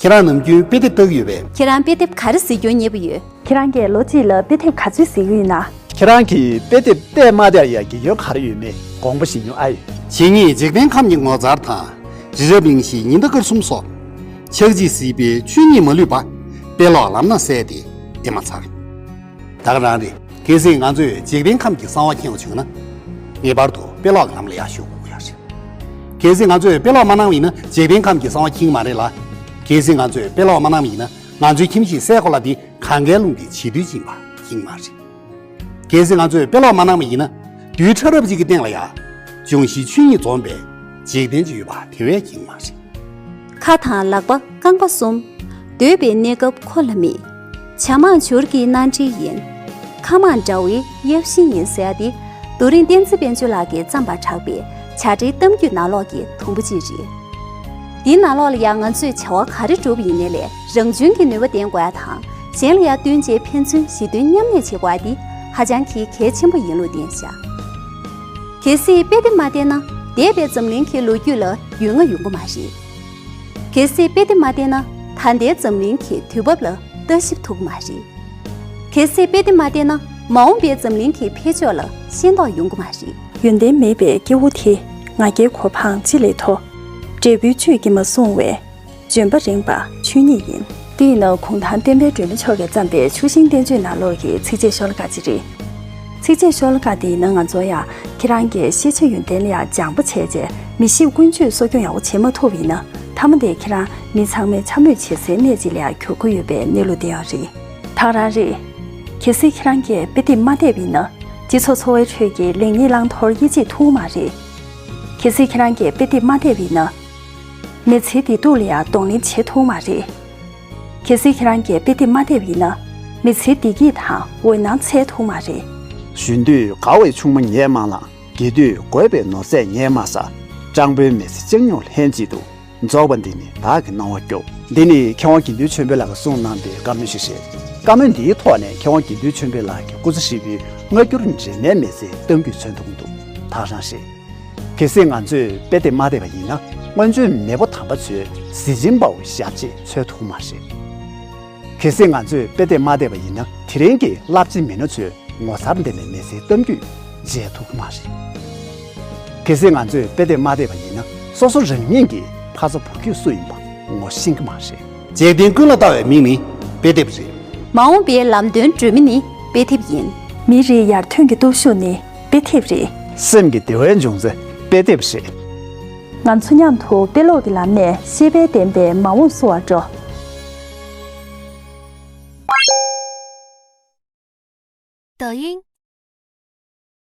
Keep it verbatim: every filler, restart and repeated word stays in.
ཁྱེད་རང་ནམ་རྒྱུན་དཔེ་དེབ་ལྟ་གི་ཡོད་པས། ཁྱེད་རང་དཔེ་དེབ་ག་རེ་གཟིགས་སྐྱོན་རྙེད་པ་ཡོད། ཁྱེད་རང་གིས་ལོ་གཅིག་ལ་དཔེ་དེབ་ག་ཚོད་གཟིགས་ཀྱི་ཡོད་ན། ཁྱེད་རང་གིས་དཔེ་དེབ་བལྟས་མ་བལྟས་ཡ་དགེ་སྐྱོན་ག་རེ་ཡོད་མེད་དགོངས་པ་བཞེས་མྱོང་ཨ་ཡོད། ཇི་སྙེད་འཇིག་རྟེན་ཁམས་ཀྱི་ངོ་མཚར་དང་། རི་རབ་གླིང་བཞི་ཉི་ཟླ་སྐར་གསུམ་སོགས། ཆགས་འཇིག་སྲིད་པའི་ཆོས་ཉིད་མ་ལུས་པ། དཔེ་ཀློག་ལམ་སྣ་གསལ་ཏེ་ཨེ་མ་ཚར། ད་ག་རང་རེད། གལ་སྲིད་ང་ཚོས་འཇིག་རྟེན་ཁམས་ཀྱི་གསང་བ་མཁྱེན་པ་བྱུང་ན། ངེས་པར་དུ་དཔེ་ཀློག་གི་ལམ་ལ་ཡར་ཞུགས་དགོས་ཡ་རེད། གལ་སྲིད་ང་ཚོས་དཔེ་ཀློག་མ་གནང་བ་ཡིན་ན་འཇིག་རྟེན་ཁམས་ཀྱི་གསང་བ་མཁྱེན་གྱི་མ་རེད་ལ། གལ་སྲིད་ང་ཚོས་དཔེ་ཀློག་མ་གནང་བ་ཡིན་ན་ང་ཚོའི་ཁྱིམ་གཞིས་སའི་གོ་ལ་འདི་གངྒཱའི་ཀླུང་གི་བྱིས་དུས་ཡིན་པ་མཁྱེན་གྱི་མ་རེད། གལ་སྲིད་ང་ཚོས་དཔེ་ཀློག་མ་གནང་བ་ཡིན་ན། རྡུལ་ཕྲ་རབ་ཅིག་གི་སྟེང་ལ་ཡ། འབྱུང་བཞིའི་ཆོས་ཉིད་འཛོམས་པའི་འཇིག་རྟེན་ཅིག་ཡོད་པ་དེ་བས་མཁྱེན་གྱི་མ་རེད། ཁ་དང་ལག་པ་རྐང་པ་གསུམ། སྡོད་པའི་གནས་སྐབས་ཁོ་ལ་མེད། བྱ་མང་བྱུར་གྱི་སྣ་འདྲེན་ཡིན། ཁ་མང་དགྲ་བོའི་གཡབ་གཞིན་ཡིན་ཟེར་ཡ་དེ། རྡོ་རིང་བསྟན་འཛིན་དཔལ་འབྱོར་ལགས་ཀྱིས་བརྩམས་པར་གྲགས་པའི་བྱ་བྲལ་གཏམ་རྒྱུད་ནང་ལོགས་ཀྱི་དུམ་བུ་གཅིག་རེད། འདིའི་ནང་ལོགས་ལ་ཡང་ང་ཚོས་བྱ་བ་ག་རེ་བསྒྲུབས་པ་ཡིན་ནའི་ལས་རང་གཅུན་གྱི་ནུས་པ་ལྡན་དགོས་ཡ་དང་། གཞན་ལ་ཡ་བསྟུན་བྱས་ཕན་ཚུན་ཞི་མཐུན་མཉམ་གནས་བྱེད་དགོས་ཡ་འདི་ཧ་ཅང་གི་གལ་ཆེན་པོ་ཡིན་ལུགས་བསྟན་བཞག་གལ་སྲིད་དཔེ་དེབ་མ་བལྟས་ན་འདས་པའི་འཛམ་གླིང་གི་ལོ་རྒྱུས་ལ་ཡུན་ང་ཡོང་གི་མ་རེད། གལ་སྲིད་དཔེ་དེབ་མ་བལྟས་ན་ད་ལྟའི་འཛམ་གླིང་གི་དུས་བབ་ལ་ལྟ་ཞིབ་ཐུབ་ཀྱི་མ་རེད། གལ་སྲིད་དཔེ་དེབ་མ་བལྟས་ན་མ་འོངས་པའི་འཛམ་གླིང་གི་འཕེལ་ཕྱོགས་ལ་ཤེས་རྟོགས་ཡོང་གི་མ་རེད། ཡོན་ཏན་མེད་པའི་སྐྱེ་བོ་དེ་ང་རྒྱལ་གོ་འཕང་ཅི་ལས་མཐོ། འབྲས་བུའི་བཅུད་ཀྱིས་མ་བཟུང་བའི་ལྗོན་པ་རིང་པ་ཆོས་ཉིད་ཡིན། འདི་ཡིན་ན་གུང་ཐང་བསྟན་པའི་སྒྲོན་མེ་མཆོག་གིས་བརྩམས་པའི་ཆུ་ཤིང་བསྟན་བཅོས་ནང་ལོགས་ཀྱི་ཚིགས་བཅད་ཤོ་ལོ་ཀ་ཅིག་རེད། ཚིགས་བཅད་ཤོ་ལོ་ཀ་འདི་ཡིན་ན་ང་ཚོ་ཡང་ཁྱེད་རང་གིས་ཤེས་བྱ་ཡོན་ཏན་ལ་ཡང་སྦྱངས་པ་བྱས་རྗེས་མི་གཤིས་ཀུན་སྤྱོད་གསོ་སྐྱོང་ཡག་པོ་བྱེད་མ་ཐུབ་པ་ཡིན་ན་མཐའ་མ་དེ་ཁྱེད་རང་མི་ཚང་མས་འཕྱ་སྨོད་བྱེད་སའི་གནས་ཅིག་ལ་ཡང་གྱུར་གྱི་ཡོད་པའི་གནས་ལུགས་དེ་ཡང་རེད། ད་ག་རང་རེད། གལ་སྲིད་ཁྱེད་རང་གིས་དཔེ་དེབ་མ་བལྟས་པ་ཡིན་ན་སྤྱི་ཚོགས་འཚོ་བའི་ཁྲོད་ཀྱི་ལེགས་ཉེས་བླང་དོར་དབྱེ་འབྱེད་ཐུབ་ཀྱི་མ་རེད། གལ་སྲིད་ཁྱེད་རང་གིས་དཔེ་དེབ་མ་བལྟས་པ་ཡིན་ན། མི་ཚེའི་བདེ་སྡུག་ལ་ཡང་གདོང་ལེན་བྱེད་ཐུབ་ཀྱི་མ་རེད། གལ་སྲིད་ཁྱེད་རང་གིས་དཔེ་དེབ་མ་བལྟས་པ་ཡིན་ན། མི་ཚེའི་བདེ་སྐྱིད་དང་འོད་སྣང་འཚོལ་ཐུབ་ཀྱི་མ་རེད། གཞོན་དུས་དགའ་བའི་ཆུང་མ་ངས་མ་བླངས། རྒས་དུས་དགོས་པའི་ནོར་རྫས་ངས་མ་ཟ། སྤྲང་པོའི་མི་ཚེ་ལྕགས་སྨྱུག་ལྷན་ཅིག་ཏུ། རྫོགས་པ་འདི་ནི་བདག་གི་སྣང་བ་སྐྱོ། འདི་ནི་མཁས་དབང་དགེ་འདུན་ཆོས་འཕེལ་ལགས་ཀྱིས་གསུངས་གནང་པའི་བཀའ་མོལ་ཞིག་རེད། བཀའ་མོལ་འདིའི་ཐོག་ནས་མཁས་དབང་དགེ་འདུན་ཆོས་འཕེལ་ལགས་ཀྱི་སྐུ་ཚེ་ཧྲིལ་པོའི་སྔ་འགྱུར་འདྲེས་མའི་མི་ཚེའི་གཏམ་རྒྱུད་མཚོན་ཐུབ་ཀྱི་འདུག་ད་ག་རང་རེད། གལ་སྲིད་ང་ཚོས་དཔེ་དེབ་མ་བལྟས་པ་ཡིན་ན་སྔོན་བྱོན་མེས་པོ་དམ་པ་ཚོའི་གཟི་བྱིན་འབར་བའི་ཞབས་རྗེས་འཚོལ་ཐུབ་ཀྱི་མ་རེད། གལ་སྲིད་ང་ཚོས་དཔེ་དེབ་མ་བལྟས་པ་ཡིན་ན་དེ་རིང་གི་རླབས་ཆེན་མི་སྣ་ཚོའི་ངོ་མཚར་ལྡན་པའི་མི་ཚེའི་གཏམ་རྒྱུད་མཇལ་ཐུབ་ཀྱི་མ་རེད། གལ་སྲིད་ང་ཚོས་དཔེ་དེབ་མ་བལྟས་པ་ཡིན་ན་སོ་སོ་རང་ཉིད་ཀྱི་ཕ་ཚ་བུ་རྒྱུད་སུ་ཡིན་པ་ངོ་ཤེས་ཀྱི་མ་རེད། འཇིག་རྟེན་ཀུན་ལ་ལྟ་བའི་མིག་ནི་དཔེ་དེབ་རེད། མ་འོངས་པའི་ལམ་སྟོན་སྒྲོན་མེ་ནི་དཔེ་དེབ་ཡིན། མི་རིགས་ཡར་ཐོན་གྱི་སྟོབས་ཤུགས་ནི་དཔེ་དེབ་རེད། སེམས་ཀྱི་བདེ་བའི་འབྱུང་རྩ་དཔེ་དེབ་རེད། ང་ཚོ་མཉམ་དུ་དཔེ་ཀློག་གི་ལམ་ནས་ཤེས་དཔལ་ལྡན་པའི་མ་འོངས་བསུ་བར་འགྲོ། 抖音